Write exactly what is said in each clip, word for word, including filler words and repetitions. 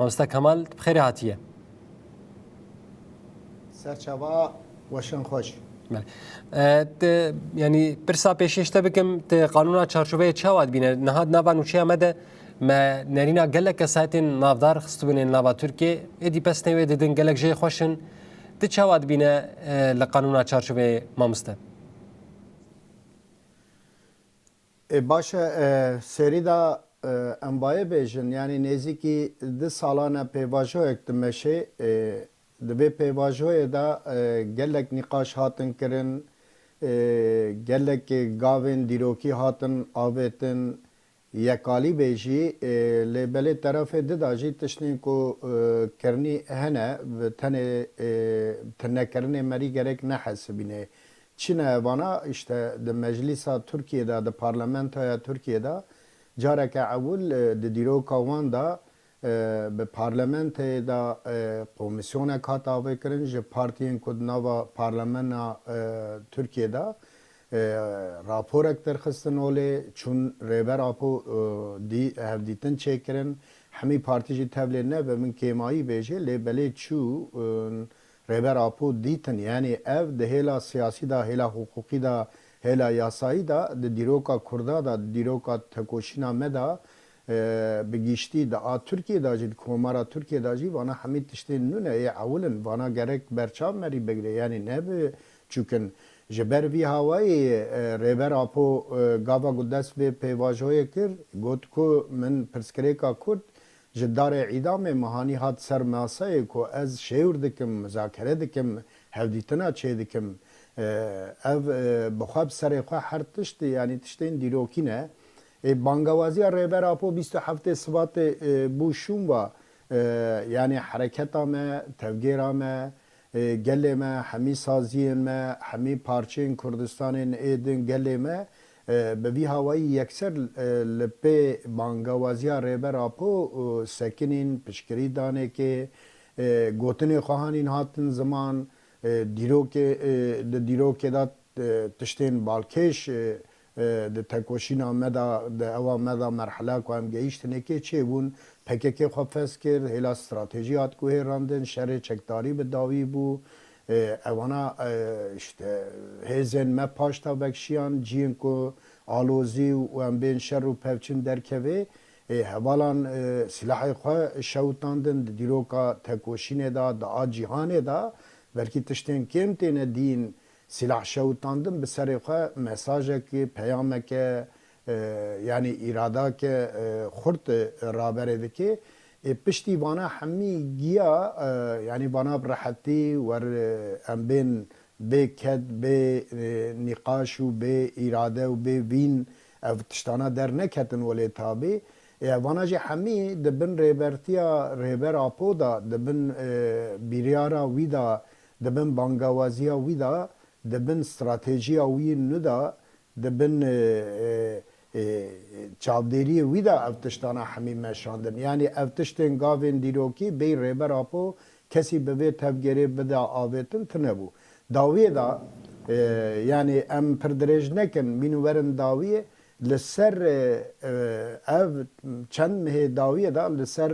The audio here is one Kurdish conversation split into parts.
Mamoste Kemal, bi xêrê hatiye. Serçava weşan xweş. Belê. E, te, yanî pirsa pêşî ji te bikim, te qanûna çarçoveyê çawa dibîne? Niha di nava nûçeya me de me nerîna gelek kesayetên navdar xistibûne li nava Tirkiyê. Êdî pesnê wê didin, gelek jê xweş in. Tu çawa dibîne, e, li qanûna çarçoveyê, mamoste? E, baş e, e, serî de, e, em bayê bêjin, yanî nêzîkî du salan e pêvajoyek dimeşe, e, di vê pêvajoyê de, e, gelek nîqaş hatin kirin, e, gelek gavên dîrokî hatin avêtin, yekalî bê jî, e, lê belê terefê di de jî tiştên ku, e, kirinî hene, bi tenê, e, tinekirinê merî gerek nehesibîne. Çi ne vana, îşte di meclîsa Tirkiyê de, di parlamentoya Tirkiyê de careke ewil, e, di dîroka wan de, e, bi parlamenteyê de, e, komîsyonek hat avêkirin ji partiyên ku di nava parlamena, e, Tirkiyê de, e, raporek derxistin holê, çûn Rêber Apo, e, dî, hevdîtin çêkirin. Hemî partî jî tevlê nebe, min kêmayî bêjê, lê belê çû, e, Rêber Apo dîtin, yanî ev di hêla siyasî de, hêla hiqûqî de, hêla yasayî de, di dîroka Kurda de, di dîroka tekoşîna me de, e, bi giştî di a Tirkiyê de jî, di komara Tirkiyê de jî vana hemî tiştên nû ne, yê ewil in, vana gerek berçav merî bigire, yanî ne bi çûk in. Ji ber vî hawayê, e, Rêber Apo, e, gava ku dest vê pêvajoyê kir, got ku min pirsgirêka Kurd ji darê îdamê mihanî hat ser maseyê ku ez şêwr dikim, muzakere dikim, hevdîtina çêdikim. E, ev, e, bi xwe bi serê xwe her tişt, yanî tiştên dîrokî ne. Ê, bangawaziya Rêber Apo bîst û heftê Sibatê, e, bû şûnva, e, yanî hereketa me, tevgêra me, e, gelê me, hemî saziyên me, hemî parçeyên Kurdistanê ê din gelê me, e, bi vî hawayî yekser, e, li pê bangawaziya Rêber Apo, e, sekinîn, piştgirî danê kê, e, gotinê xwe hanîn hatin ziman, e, dîrokê, e, di dîrokê de, e, tiştên balkêş, e, e, di tekoşîna me de, di ewa me de merhela ku em gehîştinê kê çêbûn, P K K xwe fes kir, hêla stratejî hat guhêrandin, şerê çekdarî bi dawî bû. E, ewana, e, işte, hêzên me paş de vekşiyan, cihên ku alozî û em bên şer û pevçin derkevê, e, hevalan, e, silahê xwe şewitandin di dîroka tekoşînê de, di a cîhanê de, belkî tiştên kêm têne dîn, silah şewitandin bi serê xwe mesajekê, peyameke, e, yanî îradake, e, xurt, e, raberê dike. Ê piştî vana hemî giya, e, yanî vana bi rehetî wer, e, em bên bê ked, bê, e, nîqaş û bê îrade û bê vîn ev tiştana derneketin welê tabî. Ê vana jî hemî di bin rêbertiya Rêber Apo de, di bin, e, biryara wî de, di bin bangawaziya wî de, di bin stratejiya wî nû de, di bin, e, e, e, çavdêriyê wî de ev tiştana hemî meşandin. Yanî ev tiştên gavên dîrokî bêyî Rêber Apo kesî bi vê tevgerê bide avêtin tune bû. Dawiyê de, e, yanî em pir dirêj nekin, mîn werin dawiyê, li ser, e, e, ev çend mihê dawiyê de li ser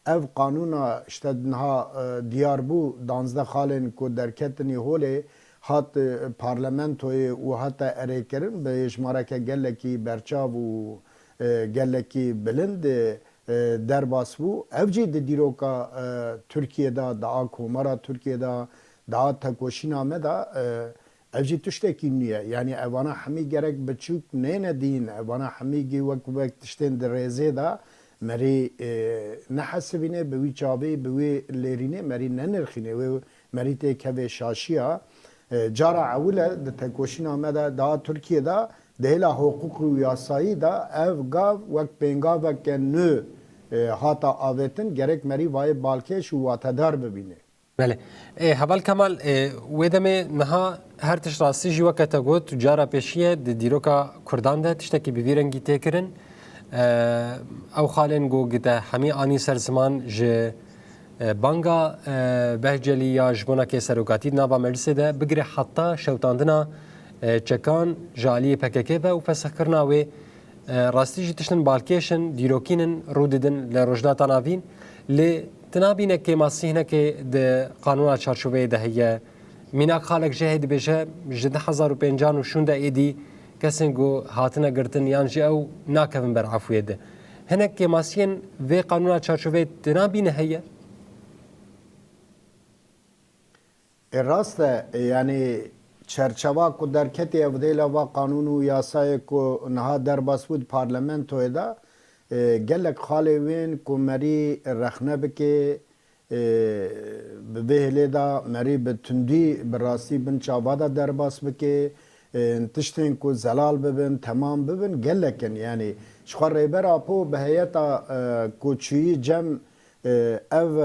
ev qanûna, işte niha, e, diyar bû, danzdeh xalên ku derketinî holê hat, e, parlamentoyê û hate erêkirin, bi êjmareke gelekî berçav û, e, gelekî bilind, e, derbas bû. Ev jî di dîroka, e, Tirkiyê de, di a komara Tirkiyê de, di a tekoşîna me de, e, Ev jî tiştekî nû ye. Yanî evana hemî gerek biçûk nêne dîn. Evana hemî gî wek, wek tiştên di rêzê de merî, e, nehesibîne, bi wî çavê, bi wî lêrînê merî nenirxîne. Wê merî tê kevê şaşiya. E, cara ewil e di tekoşîna me de, daha Tirkiye de, di hêla hiqûq û yasayî de ev gav wek pêngaveke nû, e, hata avêtin, gerek merî vayê balkêş û watedar bibîne. Belê. Ê, Heval Kemal, ê, wê demê niha her tişt rastî jî weke te got, cara pêşî ye di dîroka Kurdan de tiştekî bi vî rengî tê kirin. Ê, ew xalên ku gite hemî anî ser ziman ji, ê, banga, ê, Behcelî ya ji bona kê serokatî di nava meclisê de bigire heta şewtandina, ê, çekan ji aliyê P K K ve û fesixkirina wê. E, rastî jî tiştin balkêş in, dîrokîn in, rû didin li Rojhilata Navîn. Lê tu nabîne kêmasî hinekê di qanûna çarçoveyê de heye. Mînak xalek jê heye dibêje, ji du hezar û pêncan û şûnde êdî kesên ku hatine girtin yan jî ew nakevin ber efûyê de. Hinek kêmasiyên vê qanûna çarçoveyê tu nabîne heye? E, rast e, e, yanî çerçeva ku derketî ev dêla va qanûn û yasayê ku niha derbas bû di parlamentoyê de, e, gelek xalê wên ku merî rexne bike, e, bi vê hêlê de merî bi tundî, bi rastî bin çava de derbas bike, e, tiştên ku zelal bibin, temam bibin, gelek in. Yanî ji xwe Rêber Apo bi heyeta, e, ku çûyî cem, e, ev,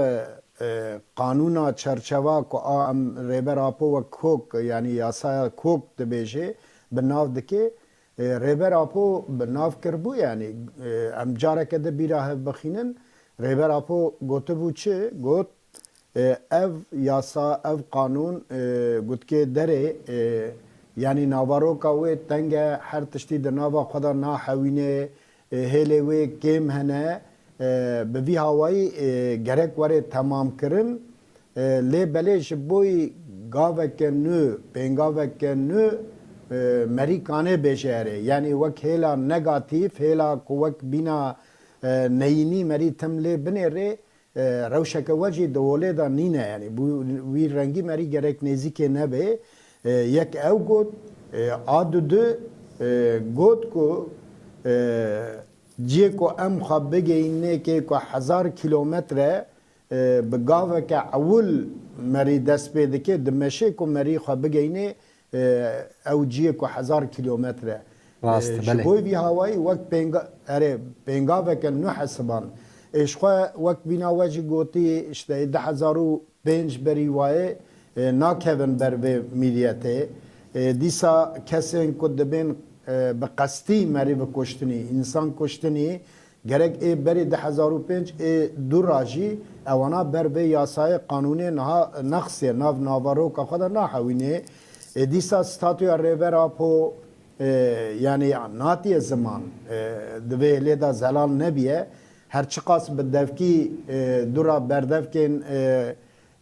e, qanûna çerçeva ku a em Rêber Apo wek kok, yanî yasaya kok dibêje, bi nav dike, e, Rêber Apo bi nav kiribû, yanî, e, em careke di bîra hev bixînin, Rêber Apo gotibû çi? Got, e, ev yasa, ev qanûn, e, gotikê derê, e, yanî navaroka wê teng e, her tiştî di nava xwe de nahewîne, e, hêlê wê kêm hene, e, bi vî hawayî, e, gerek were temamkirin, e, lê belê ji boyî gaveke nû, pêngaveke nû, e, merî kanê bêje erê. Yanî wek hêla negatîf, hêla ku wek bîna, e, neyînî merî tim lê binêrê, e, rewşeke we jî di holê de nîne. Yanî bû wî rengî merî gerek nêzîkê nebe. E, yek ew got, e, a dudu, e, got ku, e, ciyê ku em xwe bigeyînê kê ku hezar kîlometre, e, bi gaveke ewil merî dest pê dike, di meşê ku merî xwe bigeyînê, e, ew ciyê ku hezar kîlometre. Rast, e, ji belê. Bo vî hawayî wek pênga-, erê, pêngaveke nû hesiban. Ê, ji xwe wek bîna we jî gotî, işte du hezar û pênc berî wayê, e, nakevin ber vê mîliyetê. E, dîsa kesên ku dibên, e, bi qestî merî bi kuştinî, însan kuştinî, gerek ê berê du hezar û pênc ê dû ra jî ewana ber vê yasayê qanûnê niha nexsiye, nav navaroka xwe de nahewînê. E, dîsa statûya Rêber Apo, e, yanî natiye ziman, e, di vê hêlê de zelal nebiye. Her çiqas bi devkî, e, dû ra berdevkên, e,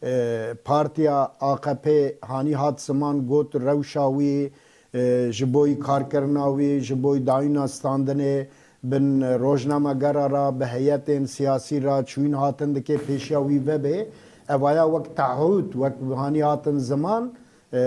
e, partiya A K P hanî hat ziman, got rewşa wî, e, ji boyî karkirina wî, ji boyî dayîna standinê bin rojnamegera re, bi heyetên siyasî re çûyîn hatin dike pêşiya wî vebe. Evaya wek tehût, wek hanî hatin ziman, e,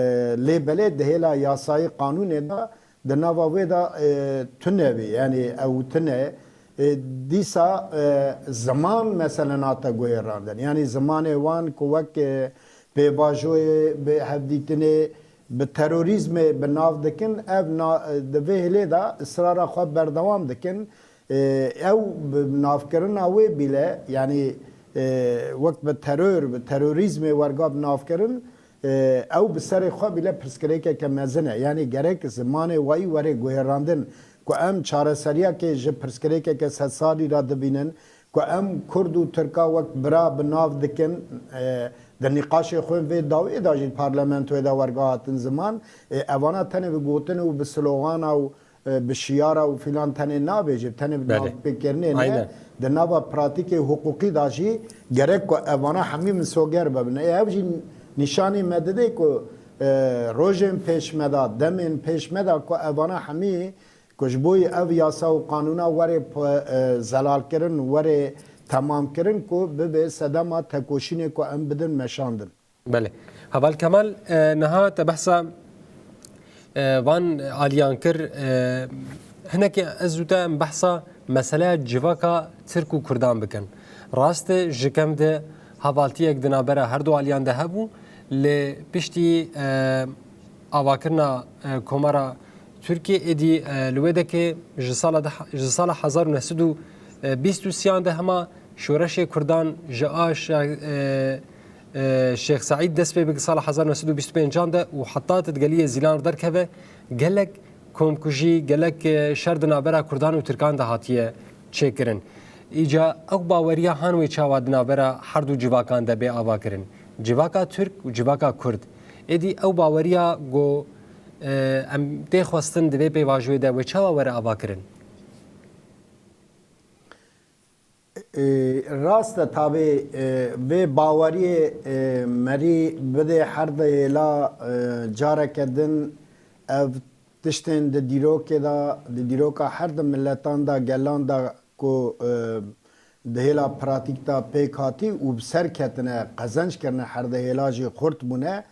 lê belê di hêla yasayî qanûnê de di nava wê de, e, tune bî, yanî ew tune. E, dîsa, e, ziman mesele nate guhêrandin. Yanî zimanê wan ku wek, e, pêvajoyê bi hevdîtinê, bi terorîzmê bi nav dikin, ev na-, di vê hêlê de israra xwe berdewam dikin. E, ew bi navkirina wê bîle, yanî, e, wek bi teror, bi terorîzmê werga bi navkirin, e, ew bi serê xwe bîle pirsgirêkeke mezin e. Yanî gerek zimanê wayî were guhêrandin ku em çareseriyekê ji pirsgirêkeke sedsalî re dibînin, ku em Kurd û Tirka wek bira bi nav dikin, e, di nîqaşê xwe vê dawiyê de jî parlamentoyê de werga hatin ziman, e, evana tenê bi gotin û bi slogana û, e, bi şiyara û filan tenê nabêje, tenê bi Belê. navpêkirinê ne. Aynen. Di nava pratîkê hiqûqî de jî gerek ku evana hemî misoger bibin. E, ev jî nîşanî me dide ku, e, rojên pêş me de, demên pêş me de ku evana hemî ku ji bo ev yasa û qanûna were p-, e, zelalkirin, were temamkirin ku bibe sedema tekoşînê ku em bidin meşandin. Belê. Heval Kemal, e, niha te behsa, e, van aliyan kir, e, hinekî ez û te em behsa meseleya civaka Tirk û Kurdan bikin. Rast e, ji kem de hevaltiyek di navbera her du aliyan de hebû, lê piştî, e, avakirina, e, Komara Tirkiyê êdî, e, li wê dekê ji sala de, ji sala hezar û neh sed û bîst û sê de hema şoreşê Kurdan ji a şe-, e, e, Şêx Seîd dest pê bike sala hezar û neh sed û bîst û pênc de û heta di geliyê Zîlan derkeve, gelek komkujî, gelek, e, şer di navbera Kurdan û Tirkan de hatiye çêkirin. Îca ew baweriya han wê çawa di navbera her du civakan de bê avakirin? Civaka Tirk û civaka Kurd. Êdî ew baweriya ku, e, em tê xwestin di vê pêvajoyê de wê çawa were avakirin? Ê, rast e, tabê, ê, vê baweriyê, ê, merî bidê her di hêla, ê, careke din ev tiştên di dîrokê de, di dîroka her di miletan de, gelan de ku, ê, di hêla pratîk de pêk hatî û bi ser ketine, qezenc kirine, her di hêla jî xurt bûne,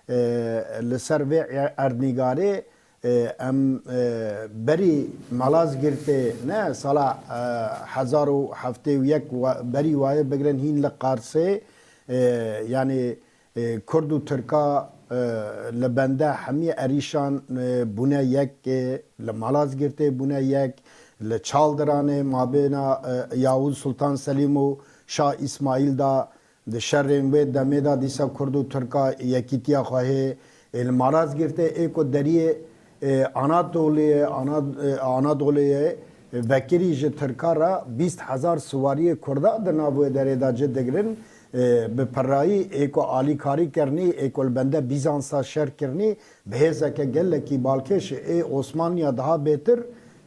ê, li ser vê erdnîgarê, Ê, em, ê, berî Malazgirtê ne, sala, ê, hezar û heftê û yek wa-, berî wayê bigrin hîn li Qarsê, ê, yanî, ê, Kurd û Tirka, ê, li bende hemî erîşan, ê, bûne yek, ê, li Malazgirtê bûne yek, li Çaldiranê mabêna, ê, Yavuz Sultan Selîm û Şah Îsmaîl da Di şerên wê demê de dîsa Kurd û Tirka yekîtiya xwe hê ê li Malazgirtê ê ku deriyê, ê, Anatoliyê, Ana-, ê, Anadoliyê, ê, vekirî ji Tirka re bîst hezar siwariyê Kurda di nav wê derê de cih digirin, ê, bi pirrayî ê ku alîkarî kirinî, ê ku li bende Bîzansa şer kirinî, bi hêzeke gelekî balkêş ê Osmaniya daha bêtir,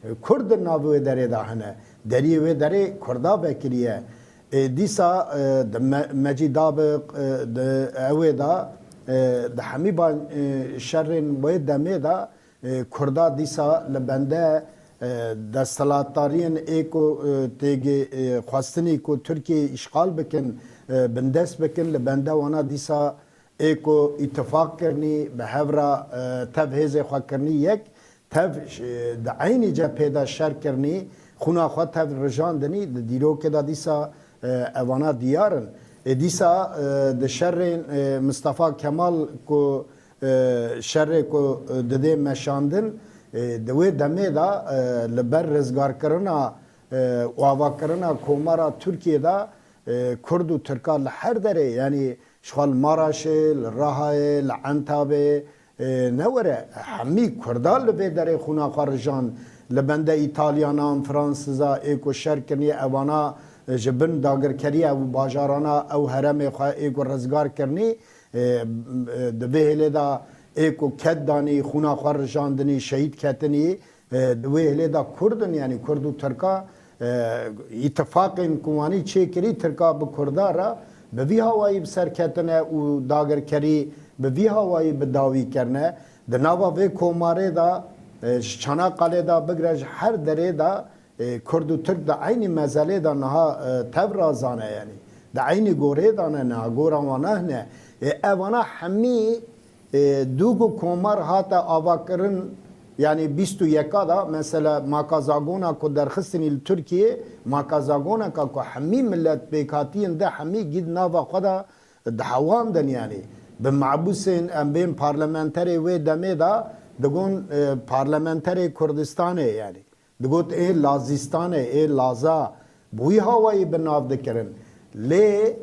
ê, Kurd di nav wê derê de hene. Deriyê wê derê Kurda vekirî ye. Ê, dîsa, e, di me-, mecî dabiq, e, di ewê de, e, di hemî van, e, şerên wê demê de, e, Kurda dîsa li bende, e, desthilatdariyên ê ku, e, têgê, e, xwestinî ku Tirkiyeyê îşxal bikin, e, bindest bikin, li bende wana dîsa ê ku îtifaq kirinî, bi hev re, e, tev hêzê xwe kirinî yek, tev, e, di eynî cephê de şer kirinî, xwîna xwe tev rijandinî, di dîrokê de dîsa, e, evana diyar in. Ê dîsa, e, di şerên, e, Mistefa Kemal ku, e, şerê ku, e, didê meşandin, e, di wê demê de, e, li ber rizgarkirina, e, û avakirina Komara Tirkiyê de, e, Kurd û Tirka li her derê, yanî Ji xwe li Maraşê, li Rihayê, li Entabê, e, ne were, hemî Kurda li vê derê xwîna xwe rijan, li bende Îtalyanan, Fransiza ê ku şer kirinî, evana, e, ji bin dagirkeriya ew bajarana, ew heremê xwe ê ku rizgar kirinî, e, e, di vê hêlê de ê ku ked danî, xwîna xwe rijandinî, şehîd ketinî, E, di wê hêlê de Kurd in, yanî Kurd û Tirka, e, îtifaqên ku wanî çêkirî Tirka bi Kurda re bi vî hawayî bi ser ketine û dagirkerî bi vî hawayî bi dawî kerine. Di nava vê komarê de, e, ji Çanaqqalê de bigre ji her derê de, e, Kurd û Tirk di eynî mezelê de niha, e, tev razane, yanî di eynî gorê de ne, niha gora wan ne hene. E, evana hemî Ê, dû ku komar hate avakirin, yanî bîst û yeka da, mesela makazagona ku derxistinî li Tirkiyê, makazagoneka ku hemî milet pêkhatiyên de hemî gîd nava xwe de dihewandin, yanî bi mebûsên em bên parlamenterê wê demê de digon, e, parlamenterê Kurdistanê, yanî. Digot, ê Lazîstanê, ê Laza, bi wî hawayî bi nav dikirin. Lê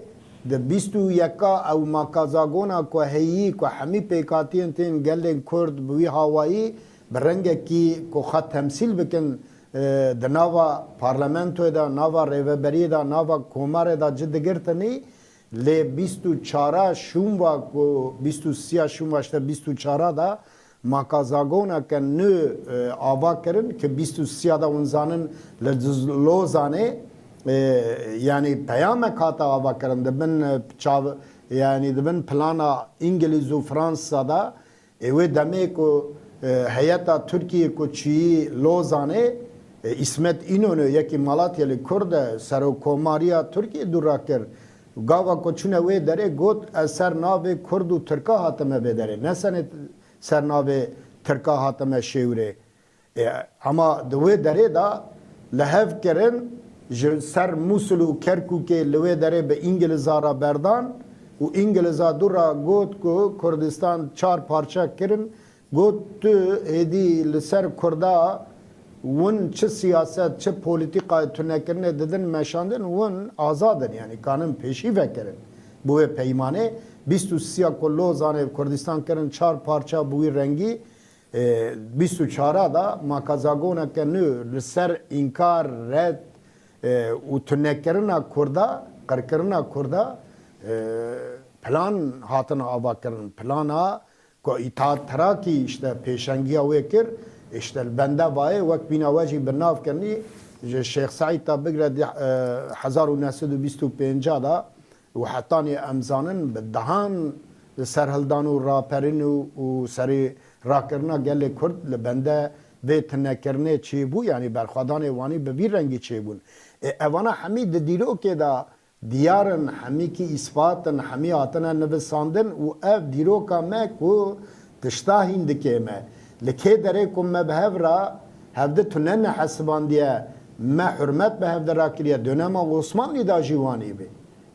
di bîst û yeka ew makazagona ku heyî, ku hemî pêkhatiyên tên gelên Kurd bi wî hawayî bi rengekî ku xwe temsîl bikin, e, di nava parlamentoyê de, nava rêveberiyê de, nava komarê de ci digirtinî, Lê bîst û çara şûnva ku, bîst û sêya şûnva, işte bîst û çara da makazagoneke nû, e, ava kirin ki bîst û sêya da hûn zanin li Lozanê, e, yanî peyamek hate ava kirin di bin, e, çav-, yanî di bin plana Îngilîz û Fransa da Ê wê demê ku, e, heyeta Tirkiyê ku çûyî Lozanê, e, Îsmet Înonê, yekî Malatyalî Kurd e, serokkomariya Tirkiyê dûr rakir. Gava ku çûne wê derê got, ez ser navê Kurd û Tirka hatime vê derê. Ne senê ser navê Tirka hatime şêwirê. E, ema di wê derê de li hev kirin, ji ser Mûsil û Kerkûkê li wê derê bi Îngiliza re berdan û Îngiliza dû re got ku Kurdistan çar parçe kirin, got, tu êdî li ser Kurda win çi siyaset, çi polîtîkayê tunekirinê didin meşandin, win azad in, yanî kanin pêşî vekirin. Bi wê peymanê bîst û sêya ku Lozanê Kurdistan kirin çar parça bi wî rengî, E, bîst û çar da makazagoneke nû li ser înkar, red, e, û tunekirina Kurda, qirkirina Kurda, e, plan hatin avakirin. Plana ku Îttihat Terakî işte pêşengiya wê kir, işte li bendevayê wek bîna we jî bi nav kirinî, Ji Şêx Seîd ta bigre di, e, hezar û neh sed û bîst û pênc de û hetanî em zanin bi dehan li ser hildan û raperin û, û serî rakirina gelê Kurd li bende vê tinekirinê çêbû, yanî berxwedanê wanî bi vî rengî çêbûn. Ê, evana hemî di dîrokê de diyar in, hemîkî îspat in, hemî hatine nivisandin û ev dîroka me ku tişta hîn dikê me. Li kê derê ku me bi hev re hevdi tune nehesibandiye, me hurmet bi hev de rakiriye. Dönema Osmanlî da jî wanî bê.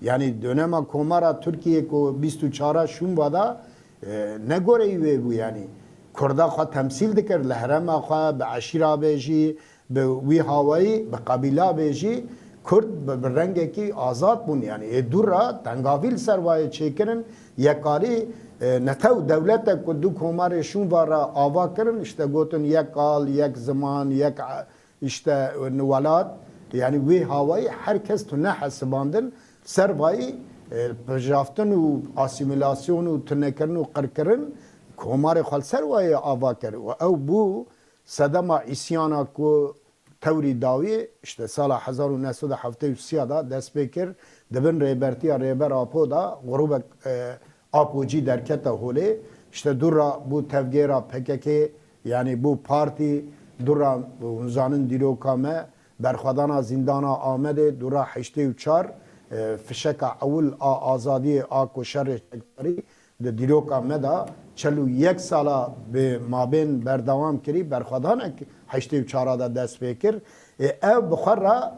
Yanî dönema Komara Tirkiyê ku bîst û çar şûnva da, e, ne goreyî wê bû yanî. Kurda xwe temsîl dikir, li herêma xwe, bi eşîra bê jî, bi wî hawayî, bi qebîla bê jî, Kurd bi, bi rengekî azad bûn. Yanî ê dû re tengavî li ser vayê çêkirin, yekarî, e, netew dewletek ku du komarê şûnva re ava kirin, işte gotin yek qal, yek ziman, yek e-, işte, e, welat, yanî wê hawayî her kes tune hesibandin, ser vayî, e, pijaftin û asîmîlasyon û tunekirin û qirkirin komarê xwe li ser wayê ava kir û ew bû sedema îsyana ku tewrî dawî, işte, sala hezar û neh sed û heftê û sê de dest pê kir, di bin rêbertiya Rêber Apo de grûbek, e, Apocî derkete holê, işte, dû re bû tevgera P K K, yanî bû partî, dû re hûn zanin dîroka me, berxwedana zîndana Amedê, dû re heştê û çar, e, fişeka ewil a azadiyê a ku şerê çekdarî di dîroka me de çel û yek sala bi mabên berdewam kirî, berxwedanek heştê û çar de dest pê kir. Ê, ev bi xwe re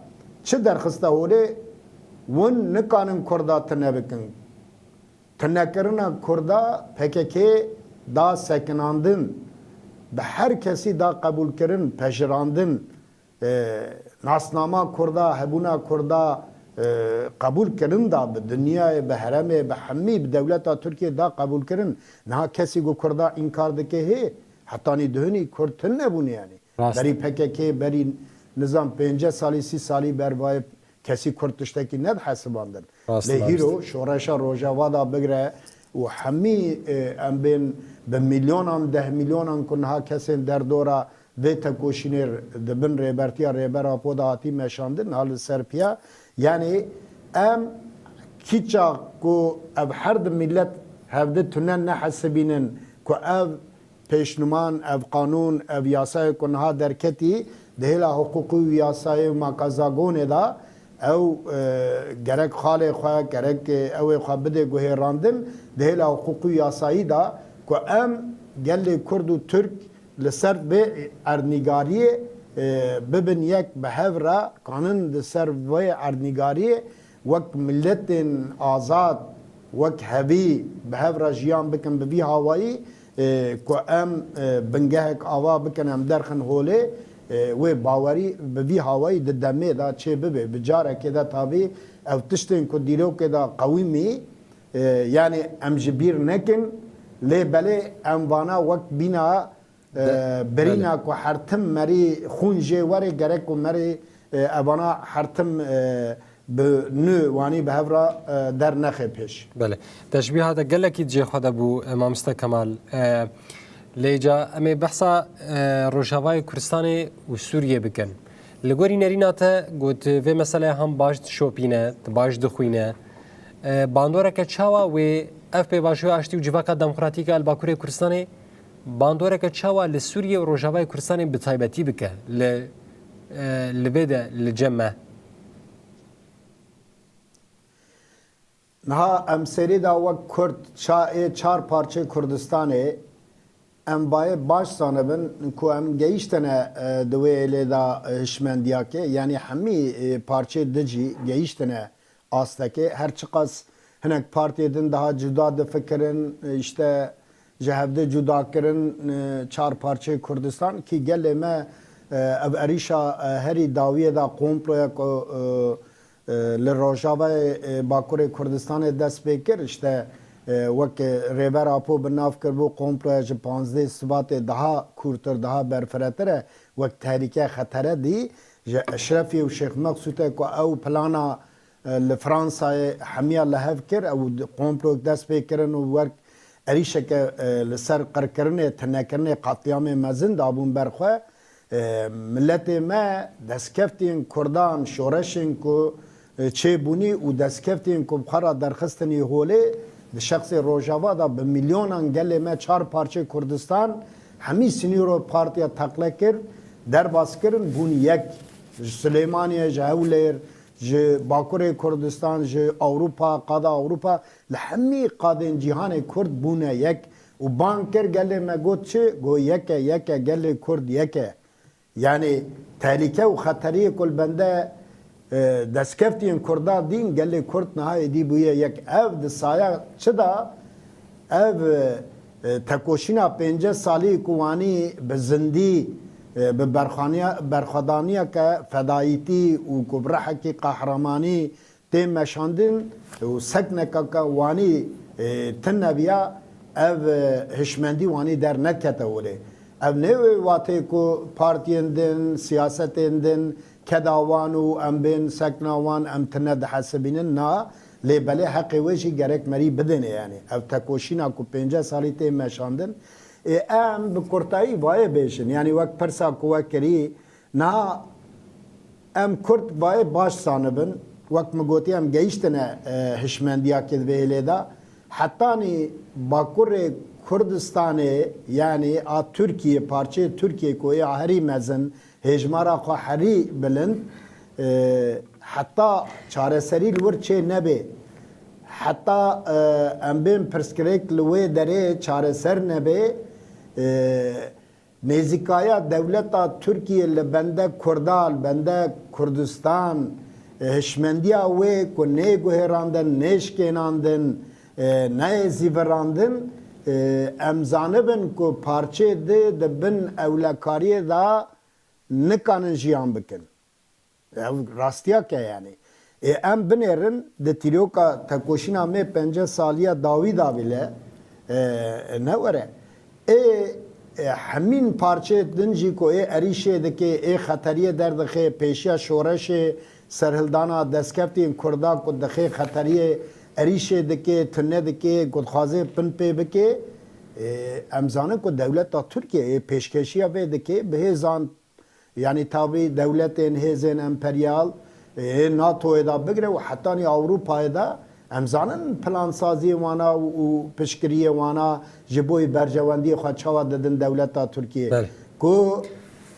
çi derxiste holê? Hûn nikanin Kurda tune bikin. Tunekirina Kurda P K K da sekinandin, bi her kesî da qebûlkirin, pejirandin, e, nasnama Kurda, hebûna Kurda, e, qebûl kirin da bi dinyayê, bi heremê, bi hemî, bi dewleta Tirkiyê da qebûl kirin. Niha kesî ku Kurda înkar dike hê, hetanî duhinî Kurd tune nebûne yanî. Rast. Berî P K K, berî nizam pêncî salî, sî salî bervayê kesî Kurd tiştekî nedihesibandin. Rast, Lê rast. Hîro şoreşa Rojava da bigre û hemî, e, em bên bi milyonan, deh milyonan ku niha kesên derdora vê tekoşînê di bin rêbertiya Rêber Apo de hatî meşandin, niha li ser piya. Yanî em kîça ku ev her di millet hevdi tune nehesibînin ku ev pêşnuman, ev qanûn, ev yasayê ku niha derketî, di hêla hiqûqî û yasayê û makazagonê de ew, e, gerek xalê xwe, gerek, e, ew ê xwe bidê guhêrandin, di hêla hiqûqî û yasayî de ku em gelê Kurd û Tirk li ser vê erdnîgariyê, e, bibin yek bi hev re, kanin di ser vê erdnîgariyê wek miletên azad, wek hevî bi hev re jiyan bikin bi vî hawayî, e, ku em, e, bingehek ava bikin, em derxin holê, e, wê bawerî bi vî hawayî di demê de çê bibe. Bi carekê de tabî ew tiştên ku dîrokê de qewimî, e, yanî em ji bîr nekin, lê belê em vana wek bîna, e, De-, birîna belê. Ku her tim merî xûn jê were, gerek ku merî, e, evana her tim, e, bi nû wanî bi hev re, e, dernexe pêş. Belê. Teşbîha te gelekî cihê xwe de bû, e, mamoste Kemal. E, lê ca em ê behsa, e, Rojavayê Kurdistanê û Sûriyê bikin. Li gorî nerîna te got, vê meseleyê hem baş dişopîne, baş dixwîne. E, bandoreke çawa wê ev pêvajoya aştî û civaka demokratîk a li Bakurê Kurdistanê bandoreke çawa li Sûriyê û Rojavayê Kurdistanê bi taybetî bike li, e, li vê de li cem me? Niha em serî da wek Kurd ça-, ê çar parçeyê Kurdistanê em bayê baş zanibin ku em gehîştine, e, di wê êlê de, e, hişmendiyakê, yanî hemî, e, parçeyê di jî gehîştine astekê. Her çiqas hinek partiyê din daha cuda difikirin, e, işte ji hevdê cuda kirin, e, çar parçeyê Kurdistan, kî gelê me, e, ev erîşa, e, herî dawiyê de komploya ku, e, e, li Rojavayê, e, Bakurê Kurdistanê dest pê kir, işte, e, wek, e, Rêber Apo bi nav kiribû komploya ji panzdeh Sibatê daha kûrtir, daha berfiretir e, wek tehlîke xetere dî, ji Eşrefiyê û Şêx Meqsûtê ku ew plana, e, li Fransayê hemiya li hev kir, ew d-, komployek dest pê kirin û wek erîşeke, e, li ser qirkirinê, tinekirinê, qetlîamê mezin dabûn ber xwe. E, miletê me destkeftên Kurdan, şoreşên ku, e, çêbûnî û destkeftên ku bi xwe re derxistinî holê, di şexsê Rojava de bi milyonan gelê me çar parçeyê Kurdistan, hemî sînîro partiya teqle kir, derbas kirin, bûn yek. Ji Silêmaniyê, ji Hewlêr, ji Bakurê Kurdistan, ji Ewropa, qada Ewropa, li hemî qadên cîhanê Kurd bûne yek û bang kir, gelê me got çi? Got yek e, yek e, gelê Kurd yek e. Yanî tehlîke û xeteriyê ku li bende, e, destkeftiyên Kurda dîn, gelê Kurd niha êdî bûye yek. Ev di saya çi de? Ev, e, tekoşîna pêncî salî ku wanî bi zindî, e, bi berxaniya-, berxwedaniyeke fedayîtî û ku bi rihekî qehremanî tê meşandin û seknekeke wanî, e, tune biya, ev, e, hişmendî wanî dernekete holê. Ev ne wê watê ku partiyên din, siyasetên din, keda wan û em bên sekna wan em tune dihesibînin, na, lê belê heqê wê jî gerek merî bidêne, yanî ev tekoşîna ku pêncî salî tê meşandin, ê, em bi kurtayî vayê bêjin, yanî wek pirsa ku we kirî, niha em Kurd vayê baş zanibin, wek min gotî, em gehiştine, e, hişmendiyakê di vê hêlê de, hetanî Bakurê Kurdistanê, yanî a Tirkiyê, parçeyê Tirkiyê ku ê herî mezin, hêjmara xwe herî bilind, e, heta çareserî li wir çê nebe, heta, e, em bên pirsgirêk li wê derê çareser nebe, e, nêzîkaya dewleta Tirkiyê li bende Kurda, li bende Kurdistan, e, hişmendiya wê ku nê guhêrandin, nê şikênandin, e, neyê zîvirandin, e, em zanibin ku parçeyê di di bin ewlekariyê de nikanin jiyan bikin. Ev rastiyek e yanî. Ê, em binêrin di tîroka tekoşîna me pêncî saliya dawî da bile, e, ne were. Ê, e, hemîn parçeyê din jî ku ê erîşê dike, ê xeteriyê derdixe, pêşiya şoreşê, serhildana destkeftiyên Kurda ku dixe xeteriyê erîşê dike, tune dike, ku dixwaze bin pê bike, e, em zanin ku dewleta Tirkiye ê pêşkeşiya vê dike, bi hêzan, yanî tabî dewletên hêzên emperyal, ê, NATOyê de bigire û hetanî Ewropayê de, em zanin plansaziyê wana û, û piştgiriyê wana ji bo berjewendiyê xwe çawa didin dewleta Tirkiyê. Belê. Ku,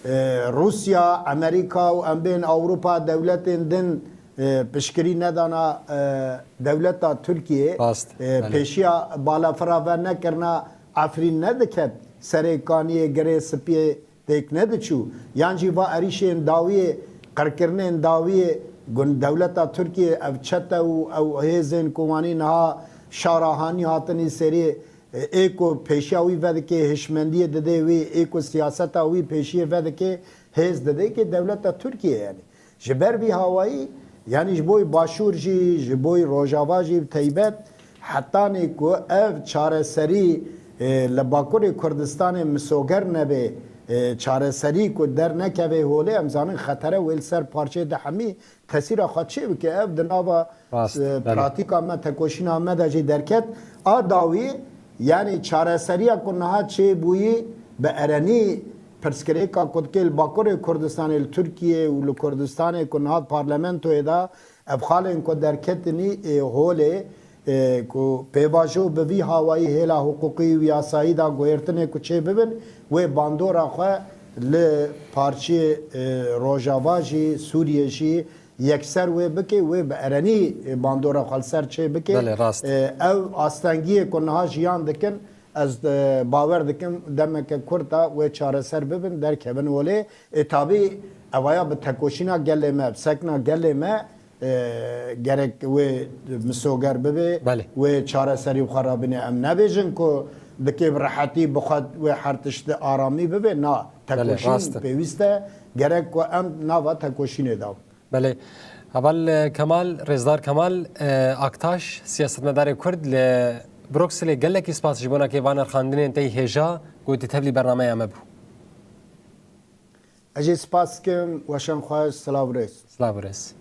e, Rûsya, Amerîka û em bên Ewropa dewletên din, e, piştgirî nedana, e, dewleta Tirkiyê, Rast, e, belê. Pêşiya balafira ve nekirina Efrîn nediket, serê kaniyê, girê spiyê têk nediçû, yan jî va erîşên dawiyê, qirkirinên dawiyê gun dewleta Tirkiyê, ev çete û ew hêzên ku wanî niha şara hanî hatinî serê, e, ê ku pêşiya wî vedike, hişmendiyê dide wî, ê ku siyaseta wî pêşiyê vedike, hêz dide ki dewleta Tirkiyê yanî. Ji ber vî hawayî, yanî ji bo Başûr jî, ji bo Rojava jî bi teybet, hetanî ku ev çareserî, e, li Bakurê Kurdistanê misoger nebe, e, çareserî ku dernekeve holê, em zanin xetere wê li ser parçeyê di hemî tesîra xwe çê bike. Ev di nava, Rast, e, belê. Pratîka me, tekoşîna me de jî derket. A dawî, yanî çareseriya ku niha çêbûyî bi erenî pirsgirêka ku dike li Bakurê Kurdistanê, li Tirkiyê û li Kurdistanê ku niha parlamentoyê de ev xalên ku derketinî, ê, holê, ê, ku pêvajo bi vî hawayî hêla hiqûqî û yasayî de guhêrtinê ku çê bibin, wê bandora xwe li parçeyê, ê, Rojava jî, Sûriyê jî yekser wê bike, wê bi erenî, ê, bandora xwe li ser çê bike. Belê, rast. Ê, ew astengiyê ku niha jiyan dikin, ez, e, bawer dikim demeke kurt a wê çareser bibin, derkevin holê. Ê, tabî evaya bi tekoşîna gelê me, bi sekna gelê me, e, gerek wê misoger bibe, Belê. Wê çareserî bi xwe re bine. Em nebêjin ku dikê bi rehetî bi xwe wê her tişt di aramî bibe. Na, Belê, tekoşîn rast e. Pêwîst e, gerek ku em nava tekoşînê de. Belê. Heval, e, Kemal, Rêzdar Kemal, e, Aktaş, siyasetmedarê Kurd li Brukselê, gelekî spas ji bo nakê van erxandinên te yî hêja ku tê tevlî bernameya me bû. Ez jî spas dikim, weşan xweş, silav û rêz. Silav û rêz.